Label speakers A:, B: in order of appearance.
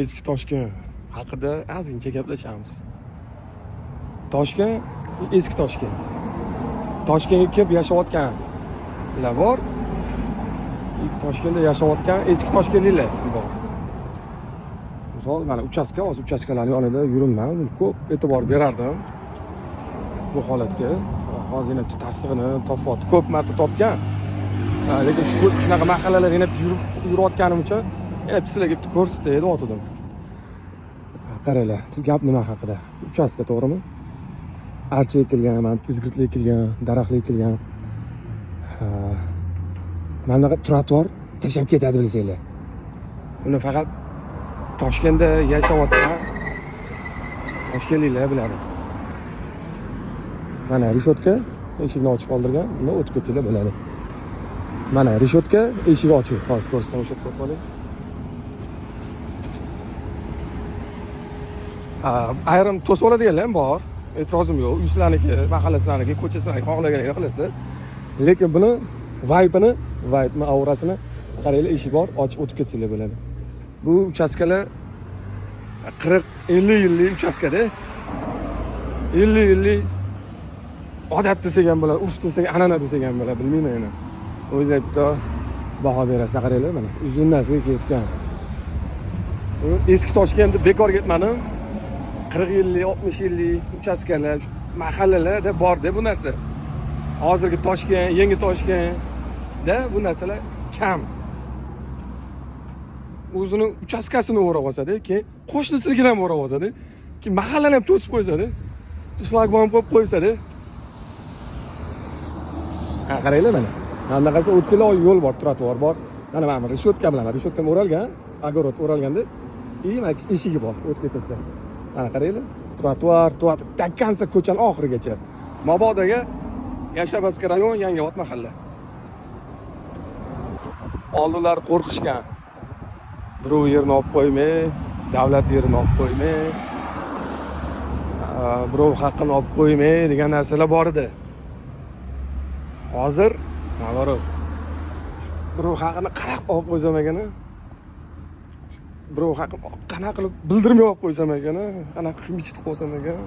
A: Eski Toshkent haqida ozgincha gaplashamiz. Toshkent, eski Toshkent. Toshkentga kelib yashayotganlar bor. Toshkentda yashayotgan eski toshkentliklar bor. Misol, mana uchastka, hozir uchastkalarning yonida yuribman, ko'p e'tibor berardim bu holatga. Hozir yana bitta tasdig'ini topyapti. Ko'p marta topgan. Lekin shu shunaqa mahallalarda yana yurib yurayotganim uchun yana sizlarga bitta ko'rsatay deyotgandim. Qaranglar, gap nima haqida? Uchastka, to'g'rimi? Archa ekilgan, mana izgirtli ekilgan, daraxtli ekilgan. Mana bunaqa trotuar tashlab ketadi, bilsanglar. Uni faqat Toshkentda yashayotgan toshkentliklar biladi. Mana решётка, eshikni ochib qoldirgan, unda o'tib ketsanglar bo'ladi. Mana решётка, eshigi ochiq. Hozir ko'rsataman, решётка qo'yib qoling. Ayrim to'sib oladiganlar ham bor. E'tirozim yo'q. Uy sizlarniki, mahalla sizlarniki, ko'cha sizlarniki, xohlaganinglar qilasizlar. Lekin buni vaypini, vaypni aurasini qaranglar, eshik bor, ochib o'tib ketsanglar bo'ladi. Bu uchastkalar 40, 50 yillik uchastkada. 50 yillik odat desak ham bo'ladi, urf desak, an'ana desak ham bo'ladi, bilmayman yana. O'zinglar bitta baho berasizlar, qaranglar mana uzundan ketgan. Eski Toshkentni bekorga aytmadim. 40 yillik, 60 yillik uchastkalar, mahallalarda borda bu narsa. Hozirgi Toshkent, yangi Toshkentda bu narsalar kam. O'zini uchastkasini o'rab olsada, keyin qo'shnisinikidan ham o'rab olsada, keyin mahallani ham to'sib qo'ysada, shlagbaum qo'yib qo'ysada. Ha, qaranglar mana. Mana bunaqasi o'tsanglar yo'l bor, trotuar bor. Mana bu решётка bilan, решётка o'ralgan, огород o'ralganda, и mana eshigi bor, o'tib ketasizlar. Mana qaranglar, trotuar, trotuar, до конца ko'chani oxirigacha. Mabodoga Yashnobodskiy rayon, Yangiobod mahalla. Oldinlar qo'rqishgan. Birov yerini olib qo'ymay, davlat yerini olib qo'ymay, birov haqqini olib qo'ymay degan narsalar bor edi. Hozir наоборот. Birov haqqini qanaqa olib qo'ysam ekan, birov haqqini qanaqa qilib bildirmay olib qo'ysam ekan, qanaqa qilib qilib qo'ysam ekan.